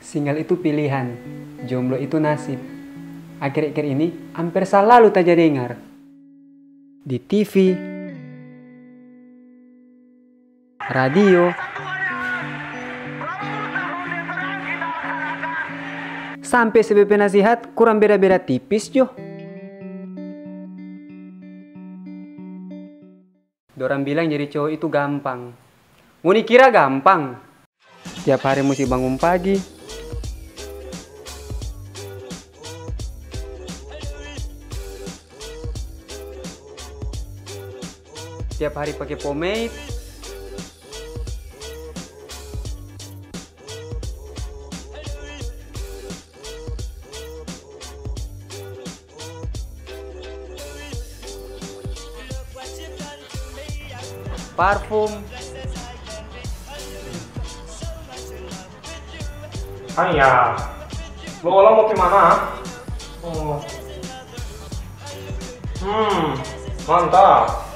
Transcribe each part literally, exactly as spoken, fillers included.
Single itu pilihan, jomblo itu nasib. Akhir-akhir ini amper salalu taja dengar. Di T V, radio, sampe se pe penasihat kurang beda-beda tipis jo. Dorang bilang jadi cowok itu gampang. Ngoni kira gampang? Tiap hari musti bangun pagi. Tiap hari pake pomade. Parfum. Hanya. Lo orang mau ke mana? Oh. Hmm, mantap.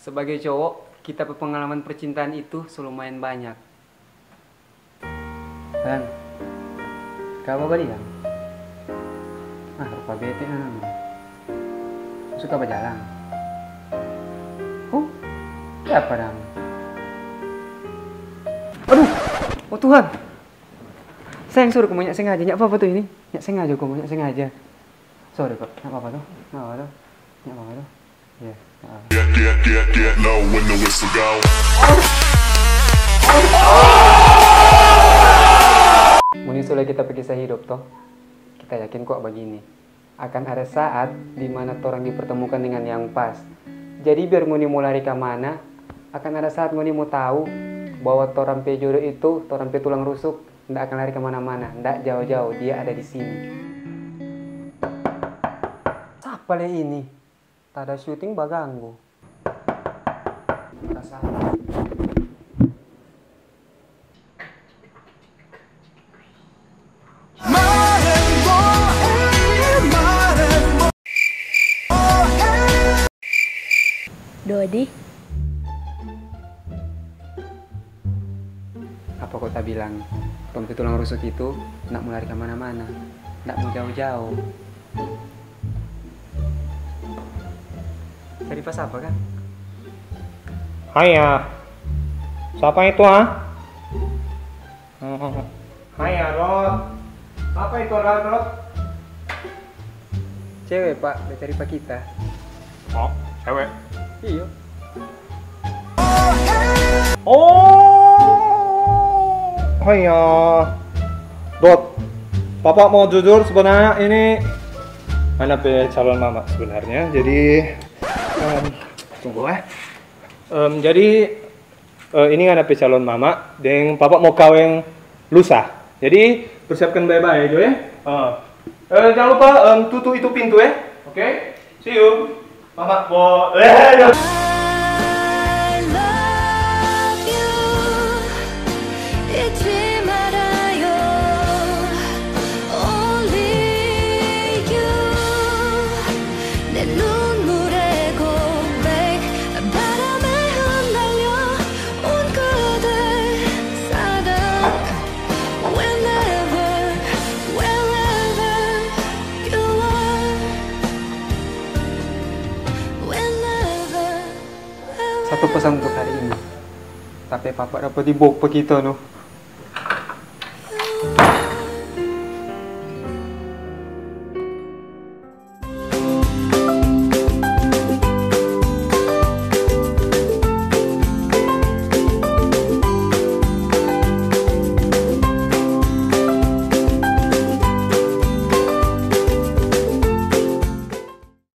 Sebagai cowok, kita pe pengalaman percintaan itu so lumayan banyak. Sayang, kapa balilang? Ah, rupa bete, ah. Suka bajalang. Huh? Kiapa dang? Aduh! Oh Tuhan! Sayang, sorry, ko mo nya sengaja. Nya apa-apa to ini? Nya sengaja, ko mo nya sengaja. Sorry, ko. Nya apa-apa to? Nya apa-apa to? Nya apa-apa to? Iya. Heeh. Ngoni sudah kita pe kisah hidup, to? Kita yakin kwa bagini, akan ada saat di mana torang dipertemukan dengan yang pas. Jadi, biar ngoni mo lari ka mana, akan ada saat ngoni mo tau bahwa torang pe jodo itu, torang pe tulang rusuk, nda akan lari ka mana-mana, nda jao-jao, dia ada di sini. Sapa le ini? Tada syuting baganggu. Dodi. Apa ko ta bilang, tong pe tulang rusuk itu ndak mo lari ka mana-mana, ndak mo jao-jao. Tadi pas apa, Kang? Haya. Sapa itu, ah? Haya, Rod. Apa itu, Rod, Rod? Cewe, Pak, da cari pa kita. Oh, cewe. Iyo. Oh, haya. Rod, Papa mau jujur, sebenarnya ini ngana pe calon mama sebenarnya. Jadi, em, tunggu, eh. Em, jadi, eh, ini ngana pe calon mama, deng Papa mau kaweng lusa. Jadi, persiapkan bae-bae jo, ya. Eh, eh, jangan lupa, em, tutup itu pintu, ya. Oke? See you. Mama, bo-, eh, ya. I love you. 잊지 말아요. Only you. 내 눈물의 고백. 바람에 흩날려 온 그대 사랑. Whenever, wherever you are. Whenever, wherever. Satu pesan untuk hari ini. Tapi papa dapat dibok pa kita, no.